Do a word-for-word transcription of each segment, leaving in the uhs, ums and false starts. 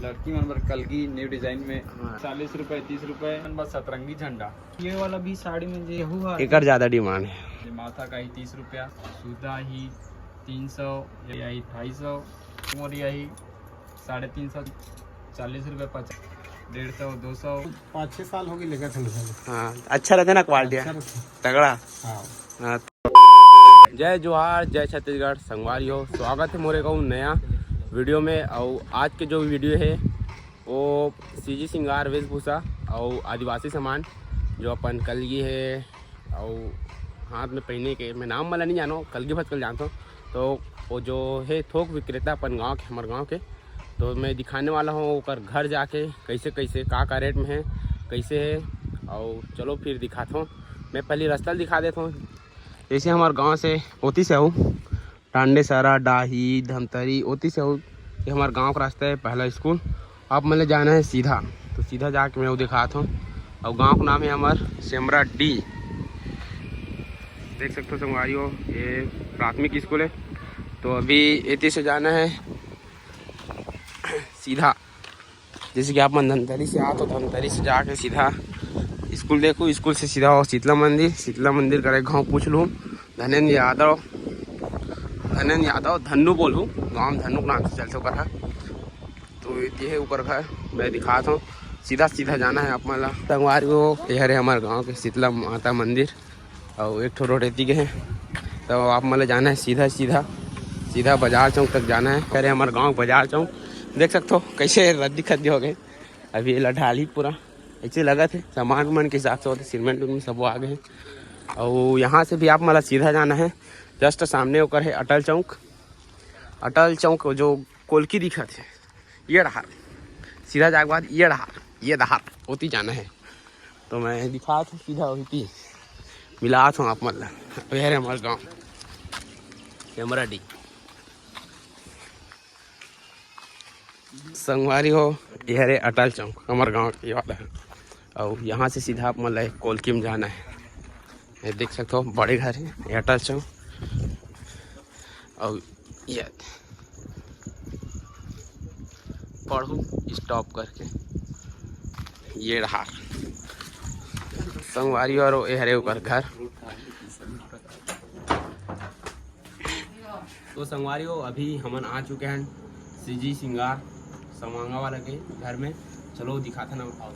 लड़की मन बर कलगी न्यू डिजाइन में हाँ। चालीस रुपए, तीस रुपए। मन बर सतरंगी झंडा। ये वाला भी साड़ी में जे हु हा एकर ज्यादा डिमांड है। ये माथा का ही तीस रुपया, सूता ही तीन सौ, या ही ढाई सौ, मोरिया ही साढ़े तीन सौ, चालीस रुपये पचास, डेढ़ सौ, दो सौ। पाँच छः साल हो गए लेकर थे। हाँ, अच्छा रहता ना क्वालिटी। अच्छा रहता। तगड़ा। हाँ। हाँ। जय जोहार, जय छत्तीसगढ़, संगवारी हो, स्वागत है मोरे को नया वीडियो में। और आज के जो वीडियो है वो सीजी सिंगार वेशभूषा और आदिवासी सामान जो अपन कलगी है और हाथ में पहने के, मैं नाम वाला नहीं जानो, कलगी भचकल जानता हूँ। तो वो जो है थोक विक्रेता अपन गांव के, हमारे गांव के, तो मैं दिखाने वाला हूँ ओकर घर जाके कैसे कैसे का का रेट में है, कैसे है। और चलो फिर दिखाता हूँ, मैं पहले रास्ता दिखा देता हूँ। जैसे हमारे गांव से ओती से आऊ, टांडेसरा, डाही, धमतरी, ओती से आऊ। ये हमारे गांव का रास्ता है, पहला स्कूल। आप मतलब जाना है सीधा, तो सीधा जाके मैं वो दिखाता हूँ। और गांव का नाम है हमार सेमरा डी। देख सकते हो संगवारी हो, ये प्राथमिक स्कूल है। तो अभी एती से जाना है सीधा, जैसे कि आप मन धमतरी से आत हो, धमतरी से जाके सीधा स्कूल देखो, स्कूल से सीधा हो शीतला मंदिर, शीतला मंदिर करे गाँव पूछ लूँ, धनेंद्र यादव, धनेंद्र यादव, धन्नू बोलू, गाँव धन्नू के नाम से चलते ओकर हा। तो ये है ओकर घर, मैं दिखात हूँ। सीधा सीधा जाना है आप मन ला। संगवारी हो, ये हरे हमारे गाँव के शीतला माता मंदिर, और एक ठो रोड एती के है, तो आप मन ला जाना है सीधा सीधा, सीधा बाजार चौक तक जाना है। अरे हमारे गाँव बाजार चौक देख सकते हो कैसे रद्दी खद्दी हो गए, अभी ये ला ढाली पूरा ऐसे लगा थे सामान उमान के हिसाब से होते, सीमेंट उमेंट सब वो आ गए हैं। और यहाँ से भी आप मन ला सीधा जाना है, जस्ट सामने ओकर है अटल चौक, अटल चौक जो कोलकी दिखत है, ये डहार, सीधा जाए के बाद ये डहार, ये डहार होती जाना है। तो मैं दिखात हूँ सीधा होती, मिलात हूँ आप मन ला। ये हरे हमारे गाँव सेमरा डी। संगवारी हो, ये हरे अटल चौक, हमारे गाँव के वाला है। और यहाँ से सीधा आप मन ला कोलकी में जाना है। ये देख सकते हो, बड़े घर है, ये अटल चौक। और ये पढ़ू स्टॉप करके, ये रहा संगवारी, और ये हरे ओकर घर। तो संगवारी हो, अभी हमन आ चुके हैं सीजी सिंगार समांगा वाला के घर में। चलो दिखाते ना, आओ।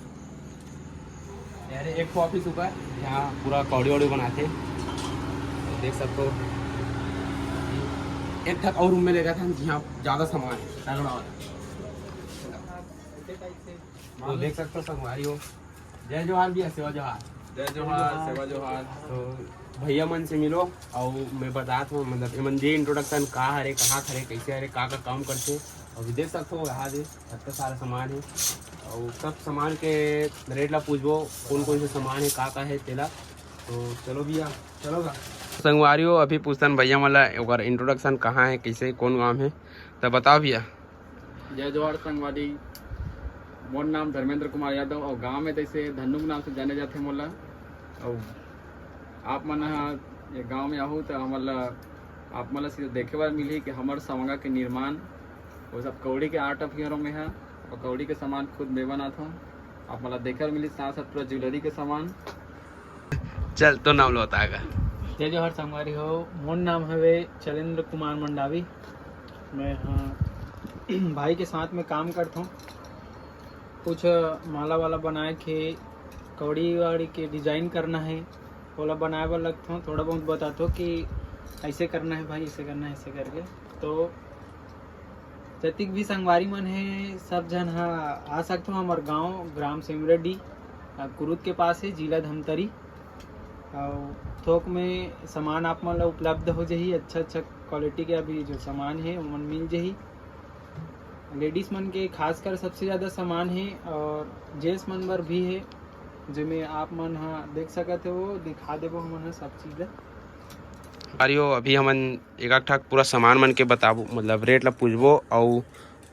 यार, एक ठो ऑफिस ऊपर, यहाँ पूरा कौड़ी वौड़ी बनाते हैं। तो देख सकते हो, एक ठक और रूम में लेगा था, यहाँ ज़्यादा सामान है, तगड़ा वाला। तो देख सकते हो संगवारी हो। जय जोहार भैया, सेवा जोहार। जय जोहार, सेवा जोहार। तो भैया मन से मिलो, और मैं बतात हूँ, मतलब एमन जे इंट्रोडक्शन का हरे, कहाँ हरे, कैसे हरे, का का काम करते, अभी देख सकते हो यहाँ दे इतना सारा सामान है। और सब सामान के रेट ला पूछबो, कौन कौन से सामान है, का का है तेला। तो चलो भैया, चलो गा। संगवारी हो, अभी पूछतन भैया मन ला ओकर इंट्रोडक्शन कहाँ है, कैसे, कौन गाँव है, तो बताओ भैया। जय जोहार संगवारी, मोर नाम धर्मेंद्र कुमार यादव और गांव में तैसे धन्नू के नाम से जाने जाथे मोला। और आप मन ह ये गांव में आहू तो हमन ला, आप मन ला सीधा देखे बर मिलही कि हमर सवंगा के निर्माण, वो सब कौड़ी के आर्ट ऑफ हीरो में है और कौड़ी के सामान खुद मैं बनात हूँ। आप मन ला देखे बर मिलही, साथ साथ पूरा ज्वेलरी के सामान। चल, तो नाम लो बताएगा। जय जोहार संगवारी हो, मोर नाम हवे चलेंद्र कुमार मंडावी। मैं हाँ भाई के साथ में काम करथों। कुछ माला वाला बनाए के, कौड़ी वाड़ी के डिजाइन करना है, ओला बनाए बर लगथों। थोड़ा बहुत बताथों कि ऐसे करना है भाई, ऐसे करना है, ऐसे करके। तो जतिक भी संगवारी मन हे, सब झन ह आ सकथो हमर गांव, ग्राम सेमरेडी, अ, कुरुद के पास हे, जिला धमतरी। अउ थोक में सामान आप मन ला उपलब्ध हो जही, अच्छा अच्छा क्वालिटी के अभी जो सामान हे ओमन मिल जही। लेडीज मन के खासकर सबसे ज़्यादा सामान हे और जेंट्स मन बर भी हे, जेमे आप मन ह देख सकत हो, दिखा देबो हमन ह सब चीज़ ला। अरे ओ, अभी हमन एक एक ठक पूरा सामान मन के बताबो, मतलब रेट ला पूछबो अउ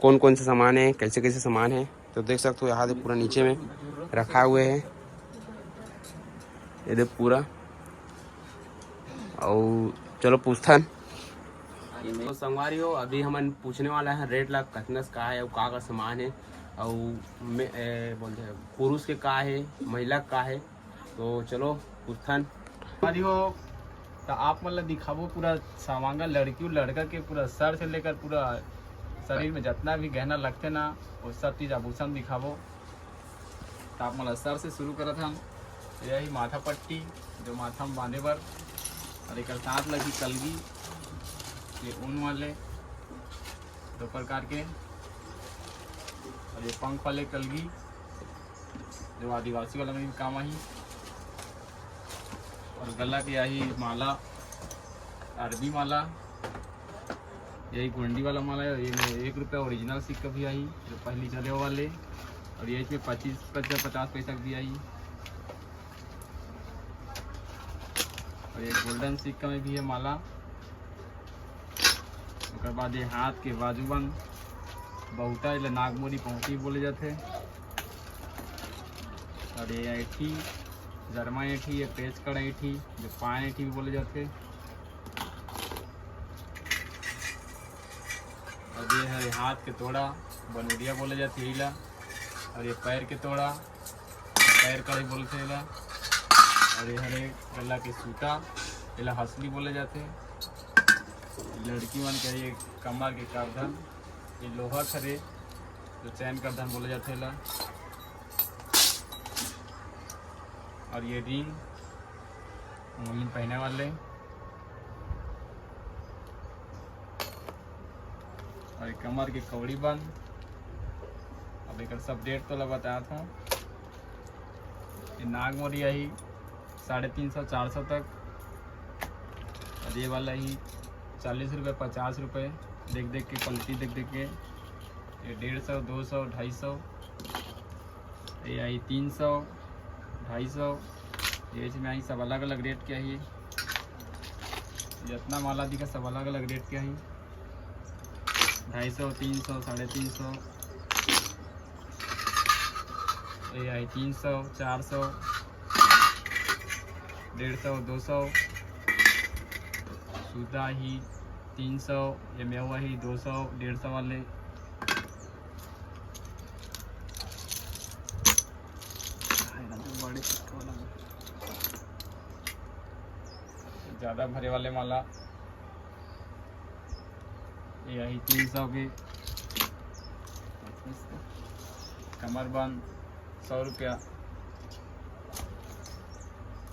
कौन कौन से सामान है, कैसे कैसे सामान है। तो देख सकते हो यहाँ से पूरा नीचे में रखा हुए है, ये दे पूरा। और चलो पूछथन, तो संगवारी हो, अभी हमन पूछने वाला है रेट ला, कतनस का है अउ का का सामान है, अउ मे-, ए, बोलते हैं पुरुष के का है, महिला का है। तो चलो पूछथन। संगवारी हो, तो आप मन ला दिखाबो पूरा सामान, लड़की लड़का के पूरा सर से लेकर पूरा शरीर में जितना भी गहना लगते ना, वो सब चीज आभूषण दिखाबो। तो आप मन ला सर से शुरू करत हन। यही माथा पट्टी, जो माथा में बांधे बर, और एक साथ लगी कलगी, ये ऊन वाले दो प्रकार के, और ये पंख वाले कलगी, जो आदिवासी वाला में भी काम आही, और गला के आही माला, अरबी माला, यही गोंडी वाला माला है, ये में एक रुपया ओरिजिनल सिक्का भी आही, जो पहली चले वाले, और ये इसमें पच्चीस, पचास, पचास पैसा भी आही, और ये गोल्डन सिक्का में भी है माला। ओकर बाद ये हाथ के बाजूबंद, बहुता, एला नागमोरी पहुंची बोले जाथे, और ये ऐठी, जरमा ऐठी, ये पेचकड़ ऐठी, जो पान ऐठी भी बोले जाथे। अब ये हरे हाथ के तोड़ा, बनूरिया बोले जाथे एला, और ये पैर के तोड़ा, पैर कड़ी बोलथे एला, और ये हरे गला के सूता, एला हसली बोले जाथे। लड़की मन के ये कमर के करधन, ये लोहा हरे, जो चैन करधन बोले जाथे एला, और ये रिंग, उंगली में पहने वाले, और ये कमर के कौड़ी बंद। अब एक सब रेट तो ला बतात हूँ। ये नागमोरी आही साढ़े तीन सौ, चार सौ तक, और ये वाला ही चालीस रुपये, पचास रुपये, देख देख के, क्वालिटी देख देख के। ये डेढ़ सौ, दो सौ, ढाई सौ, ये आई तीन सौ, ढाई सौ, ये इसमें आई सब अलग अलग रेट के ही। जितना माला दिखा सब अलग अलग रेट के ही, ढाई सौ, तीन सौ, साढ़े तीन सौ, ये आई तीन सौ, चार सौ, डेढ़ सौ, दो सौ, सूता ही तीन सौ, ये मेवा ही दो सौ, डेढ़ सौ वाले। बड़े सिक्का वाला। ज़्यादा भरे वाले माला, ये आई तीन सौ के। कमरबंद सौ रुपया,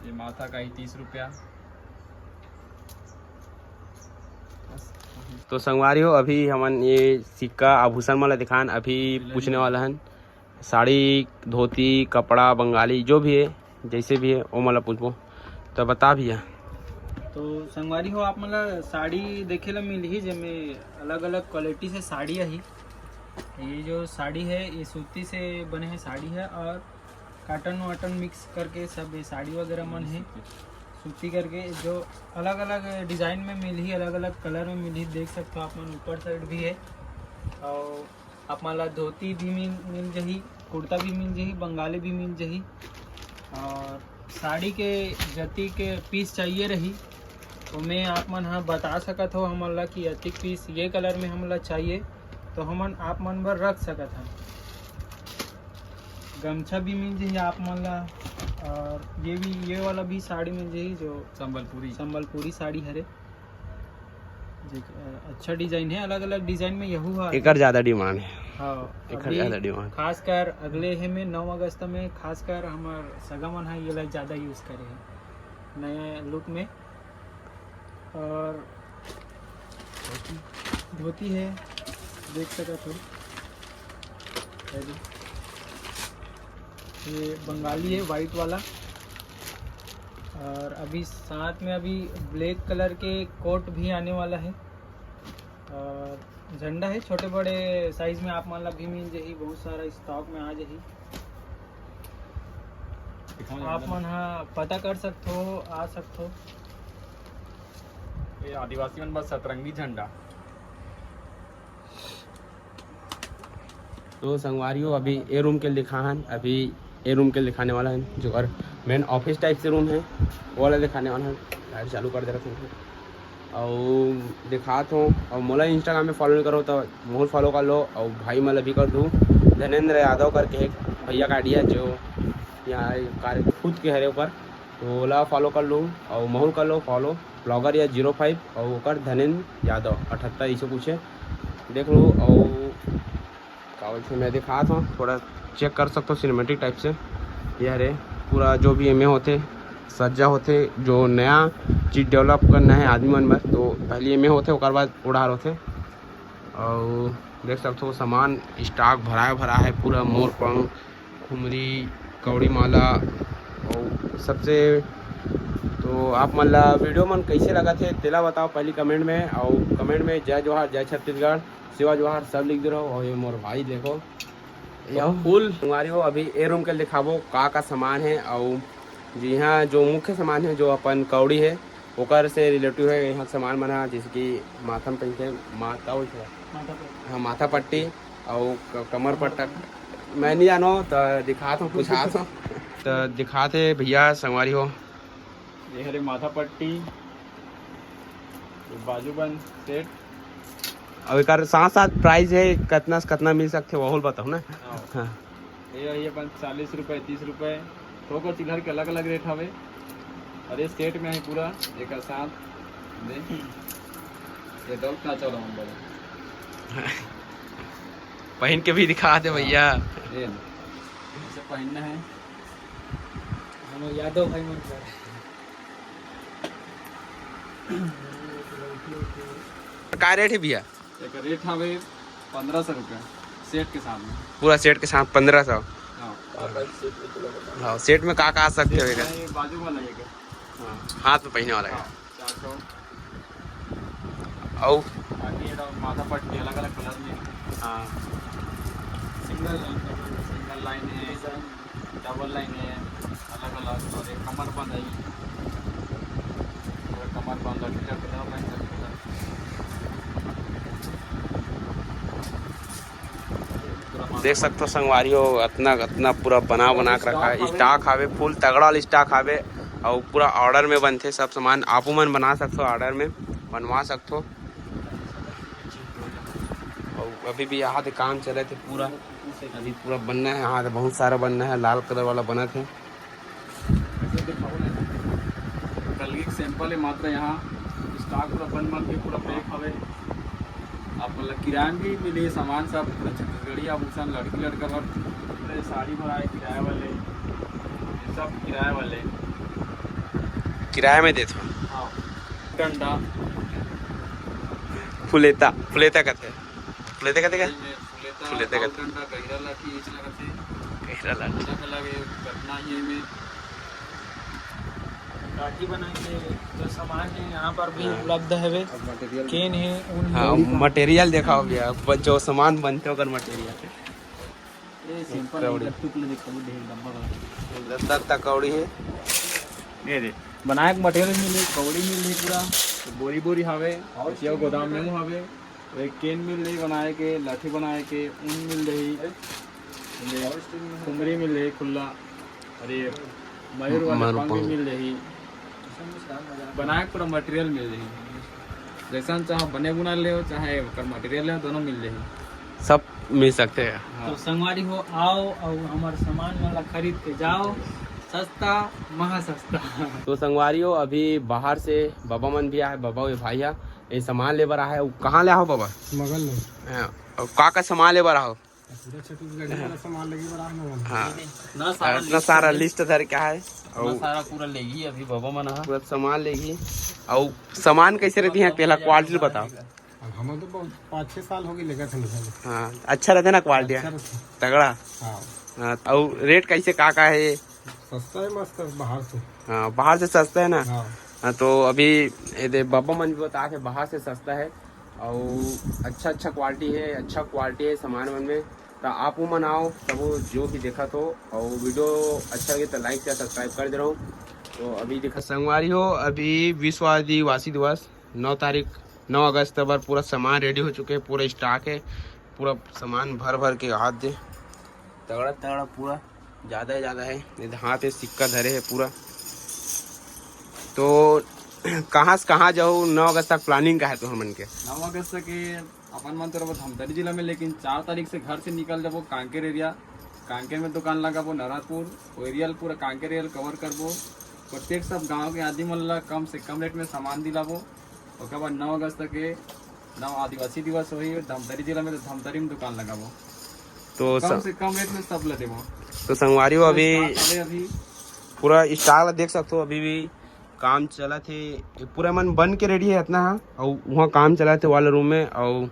ये माथा का ही तीस रुपया। तो संगवारी हो, अभी हमन ये सिक्का आभूषण मन ला दिखान, अभी पूछने वाला हन। साड़ी, धोती, कपड़ा, बंगाली, जो भी है, जैसे भी है, वो मतलब पूछबो, तो बता भैया। तो संगवारी हो, आप मन ला साड़ी देखे ला मिलही, जेमे अलग-अलग क्वालिटी से साड़ी आही। ये जो साड़ी है, ये सूती से बने है साड़ी है, और कॉटन वॉटन मिक्स करके सब ये साड़ी वगैरह मन है, सूती करके, जो अलग-अलग डिजाइन में मिलही, अलग-अलग कलर में मिलही। देख सकते हो आप मन, ऊपर साइड भी है, और आप मन ला धोती भी मिल, मिल जही, कुर्ता भी मिल जही, बंगाली भी मिल जही। और साड़ी के जति के पीस चाहिए रही, तो मैं आप मन हा बता सकत हो हमन ला कि अतिक पीस ये कलर में हमन ला चाहिए, तो हमन आप मन बर रख सकत हन। गमछा भी मिल जही आप मन ला, और ये भी, ये वाला भी साड़ी मिल जही, जो संबलपुरी। संबलपुरी साड़ी हरे। देख, अ, अच्छा डिजाइन है, अलग-अलग डिजाइन में यहू ह। एकर ज्यादा डिमांड है। हाँ, एकर अभी ज्यादा डिमांड। खासकर अगले हे में नौ अगस्त में खासकर हमर सगा मन ह ये ला ज्यादा यूज़ करे हे नए लुक में। और धोती है, देख सकत हो। ये बंगाली है, वाइट वाला। और अभी साथ में अभी ब्लैक कलर के कोट भी आने वाला है। और झंडा है, छोटे बड़े साइज में आप मन ला भी मिल जही, बहुत सारा स्टॉक में आ जही। आप मन हा पता कर सकत हो, आ सकत हो। ये आदिवासी मन बर सतरंगी झंडा। तो संगवारी हो, अभी ए रूम के दिखाहन, अभी ए रूम के दिखाने वाला है, जो मेन ऑफिस टाइप से रूम है, वो वाला दिखाने वाला है। लाइट चालू कर दे रखे हैं। अउ दिखात हो, अउ मोला Instagram में फॉलो नहीं करो तो मोहू ल फॉलो कर लो, अउ भाई मन ल भी कर दू। धनेंद्र यादव करके एक भैया का आईडी है, जो यहाँ कार खुद के हरे ऊपर, तो ओला फॉलो कर लो, अउ मोहू ल कर लो फॉलो, ब्लॉगर या जीरो फाइव, अउ ओकर धनेंद्र यादव अठहत्तर, इसे कुछ है, देख लो। अउ का बोलथे, मैं दिखात हूँ, थोड़ा चेक कर सकते हो सिनेमेटिक टाइप से। ये हरे पूरा जो भी एमे होथे, सज्जा होथे, जो नया चीज डेवलप करना है आदमी मन बर, तो पहले एमे होथे, ओकर बाद ओढ़ार होथे। अउ देख सकते हो, सामान स्टॉक भराए भरा है पूरा, मोर पंख, खुमरी, कौड़ी माला, अउ सबसे तो आप मन ला वीडियो मन कैसे लगत हे, तेला बताओ पहली कमेंट में, अउ कमेंट में जय जोहार, जय छत्तीसगढ़, सेवा जोहार सब लिख दे रहो। अउ ये मोर भाई देखो, ये फुल संगवारी हो। अभी ए रूम के दिखाबो का का सामान है, अउ जी हाँ, जो मुख्य सामान है, जो अपन कौड़ी है, ओकर से रिलेटिव है यहाँ के सामान मन ह, जैसे कि माथा में पहनते हैं, माथा उठा, माथा पट्टी। हाँ, माथा पट्टी, अउ क-, कमर पट्टा, मैं नहीं जानो, तो दिखात हूँ, पूछात हूँ, तो दिखात है भैया संगवारी हो। ये हरे माथा पट्टी, ये बाजूबंद सेट। अब एकर साथ साथ प्राइस है, कितना से कितना मिल सकथे, वहू ल बताओ ना। हाँ। हाँ। ये रही अपन चालीस रुपये, तीस रुपये, थोक अउ चिल्हर के अलग अलग रेट हवे। और ये सेट में है पूरा, एक साथ दे। ये डॉल का चौड़ा हम बड़ा। पहन के भी दिखा दे भैया। ये लो। ऐसे पहनना है। हमारे यादव भाई मन का। का रेट है भैया? एक रेट हवे पन्द्रह सौ रुपया सेट के साथ में। पूरा सेट के साथ पन्द्रह सौ? हाँ। हाँ, सेट में का का आ सकथे सेट एकर? में ये बाजू वाला है क्या? हाँ, हाथ में पहने वाला है। हाँ, चार सौ। अउ? बाकी ये तो माथा पट्टी अलग अलग कलर में। हाँ। सिंगल लाइन, सिंगल लाइन है, डबल लाइन है, अलग अलग। और एक कमर बंद है, पूरा कमर बंद है, टीचर के तरफ लाइन करके। देख सकथो संगवारी हो, अतना अतना पूरा बना बना के रखा है। स्टॉक हावे, फुल तगड़ा वाला स्टॉक हावे। अउ पूरा ऑर्डर में बनथे सब सामान, आपो मन बना सकथो, ऑर्डर में बनवा सकथो। अउ अभी भी यहाँ पे काम चलत हे पूरा, अभी पूरा बनना है, यहाँ पे बहुत सारा बनना है, लाल कलर वाला बनत है। कल के सैंपल है मात्र यहाँ, स्टॉक पूरा बन बन के पूरा पैक हवे। आप मतलब किराया में भी मिले सामान सब, पूरा छत्तीसगढ़ी आभूषण, लड़की लड़का बर, पूरे साड़ी भराए किराया वाले, ये सब किराया वाले। किराया में देत हो? हाँ। डंडा। फुलेता, फुलेता कथे। फुलेता कथे का? फुलेता, फुलेता कथे। डंडा, गहिरा लाठी, ये चला कथे। गहिरा लाठी। अलग अलग है, कतना ही है में। लाठी बनाए के जो सामान है, यहाँ पर भी हाँ। उपलब्ध हवे। केन है, ऊन हाँ, है। मटेरियल देखाओ भैया, ब-, जो सामान बनथे ओकर मटेरियल। ये सिंपल है, कौड़ी। एक टुकड़ा देख, कौड़ी है, डब्बा वाला। दस तक कौड़ी है। ये दे, बनाए के मटेरियल मिले, कौड़ी मिले पूरा, बोरी बोरी हावे, और ये गोदाम में हावे। एक केन मिल रही बनाए के, लाठी बनाए के, ऊन मिल रही, खुमरी मिल रही खुला, अरे मयूर वाले मयूर पंख पंख। मिल रही, बनाए के पूरा मटेरियल मिल रही। जैसन चाहो बने बुना ले, चाहे ओकर मटेरियल ले, दोनों मिल रही। सब मिल सकथे। हाँ। तो संगवारी हो, आओ अउ हमर सामान मन ला खरीद के जाओ, सस्ता, महा सस्ता। तो संगवारी हो, अभी बाहर से बाबा मन भी आए, बाबा के भाई हा, ये सामान ले बर आए। अउ कहाँ ले आहो बाबा? मगल में। हाँ, अउ का का सामान ले बर आहो? पूरा छत्तीसगढ़ी वाला सामान लेके बर आए हन। हाँ। इतना सारा इतना list सारा है। List धर के आए। इतना अउ सारा पूरा लेगी अभी बाबा मन हा। पूरा सामान लेगी। अउ सामान कैसे रहती है, पहला क्वालिटी बताओ। अब हम तो बहुत पाँच छः साल हो गए लेकर थे निकल। हाँ, अच्छा रहते ना क्वालिटी? अच्छा रहता। तगड़ा। हाँ। हाँ, अउ रेट कैसे का का है? सस्ता है मस्त बाहर से। हाँ, बाहर से सस्ता है ना? हाँ। हाँ, तो अभी ये दे बाबा मन भी बता के बाहर से सस्ता है अउ अच्छा अच्छा क्वालिटी है, अच्छा क्वालिटी है सामान मन में। तो आप मन आओ, सब जो भी देखत हो अउ वीडियो अच्छा लगे तो लाइक शेयर सब्सक्राइब कर दे रहो। तो अभी देखा संगवारी हो, अभी विश्व आदिवासी दिवस नौ तारीख, नौ अगस्त बर पूरा सामान रेडी हो चुके हैं, पूरा स्टॉक है, पूरा सामान भर भर के हाथ दे, तगड़ा तगड़ा पूरा, ज़्यादा ही ज़्यादा है। ये हाथ में सिक्का धरे है पूरा। तो कहाँ से कहाँ जाहू, नौ अगस्त तक planning का है तुहर मन के? नौ अगस्त के अपन मन तो रहबो धमतरी जिला में, लेकिन चार तारीख से घर से निकल जाबो कांकेर एरिया। कांकेर में दुकान लगाबो, नरहरपुर, वो एरिया ल पूरा कांकेर एरिया ल cover करबो। प्रत्येक सब गांव के आदमी मन ला कम से कम रेट में सामान दिलाबो। ओकर बाद नौ अगस्त के नौ आदिवासी दिवस होही, धमतरी जिला में तो धमतरी में दुकान लगाबो। तो कम स- से कम रेट में सब ला देबो। तो संगवारी हो, अभी Start हवे अभी पूरा स्टॉल देख सकते हो, अभी भी काम चलत हे। ये पूरा मन बन के रेडी है इतना, हाँ, और वहाँ काम चलत हे वाला रूम में। और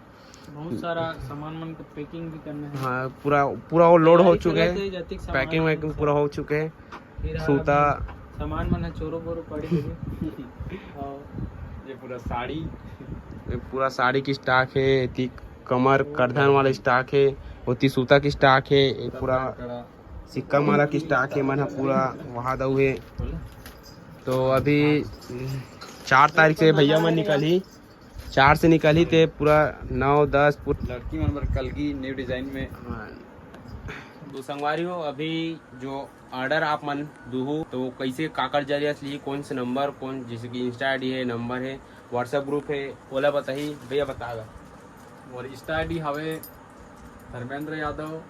बहुत सारा सामान मन को पैकिंग भी करना है। हाँ, पूरा पूरा वो लोड हो तैयारी चुके चलत हैं, है, जतिक सामान पैकिंग मन वैकिंग पूरा हो चुके हैं। फिर सूता सामान मन है चोरो बोरो पड़ी हुई। और ये पूरा साड़ी ये पूरा साड़ी की स्टॉक है, एती कमर करधन वाला स्टॉक है, ओती सूता की स्टॉक है, ये पूरा कड़ा सिक्का माला की स्टॉक है, मन ह पूरा वहा दऊ है। तो अभी चार तारीख से भैया मन निकलही, चार से निकलही ते पूरा नौ दस पूरा। लड़की मन बर कलगी न्यू डिजाइन में। तो संगवारी हो, अभी जो ऑर्डर आप मन दूहू तो वो कैसे काकर जरिया से ली, कौन से नंबर, कौन जैसे कि इंस्टा आईडी है, नंबर है, व्हाट्सएप ग्रुप है, ओला बताही भैया, बतागा। मोर इंस्टा आईडी हवे धर्मेंद्र यादव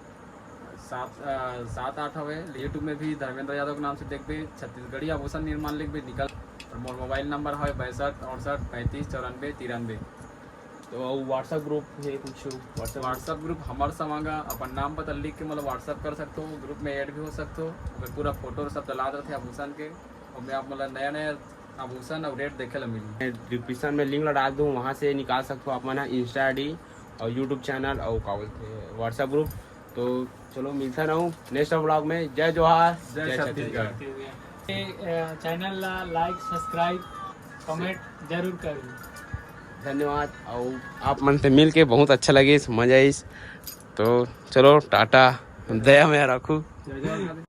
सात अ, सात आठ हवे। यूट्यूब में भी धर्मेंद्र यादव के नाम से देखबे, छत्तीसगढ़ी आभूषण निर्माण लिखबे निकल। और मोर मोबाइल नंबर हवे बैसठ अड़सठ पैंतीस चौरानबे तिरानबे। तो व्हाट्सएप ग्रुप है कुछ? व्हाट्सएप व्हाट्सएप ग्रुप हमर संग अपन नाम पता लिख के मतलब व्हाट्सएप कर सकते हो, ग्रुप में ऐड भी हो सकते हो। ओमे पूरा फोटो सब डलात रहते आभूषण के। ओमे आप मतलब नया नया आभूषण और रेट देखे ला मिली। डिस्क्रिप्शन में लिंक ला डाल दूँ, वहाँ से निकाल सकते हो आप मन इंस्टा आईडी और यूट्यूब चैनल और का बोलते हैं व्हाट्सएप ग्रुप। तो चलो मिलता रहूँ नेक्स्ट व्लॉग में। जय जोहार, जय छत्तीसगढ़। चैनल ला लाइक, सब्सक्राइब, कमेंट जरूर करिए। धन्यवाद। और आप मन से मिल के बहुत अच्छा लगिस, मजा आइस। तो चलो टाटा, दया में रखू। जय जोहार।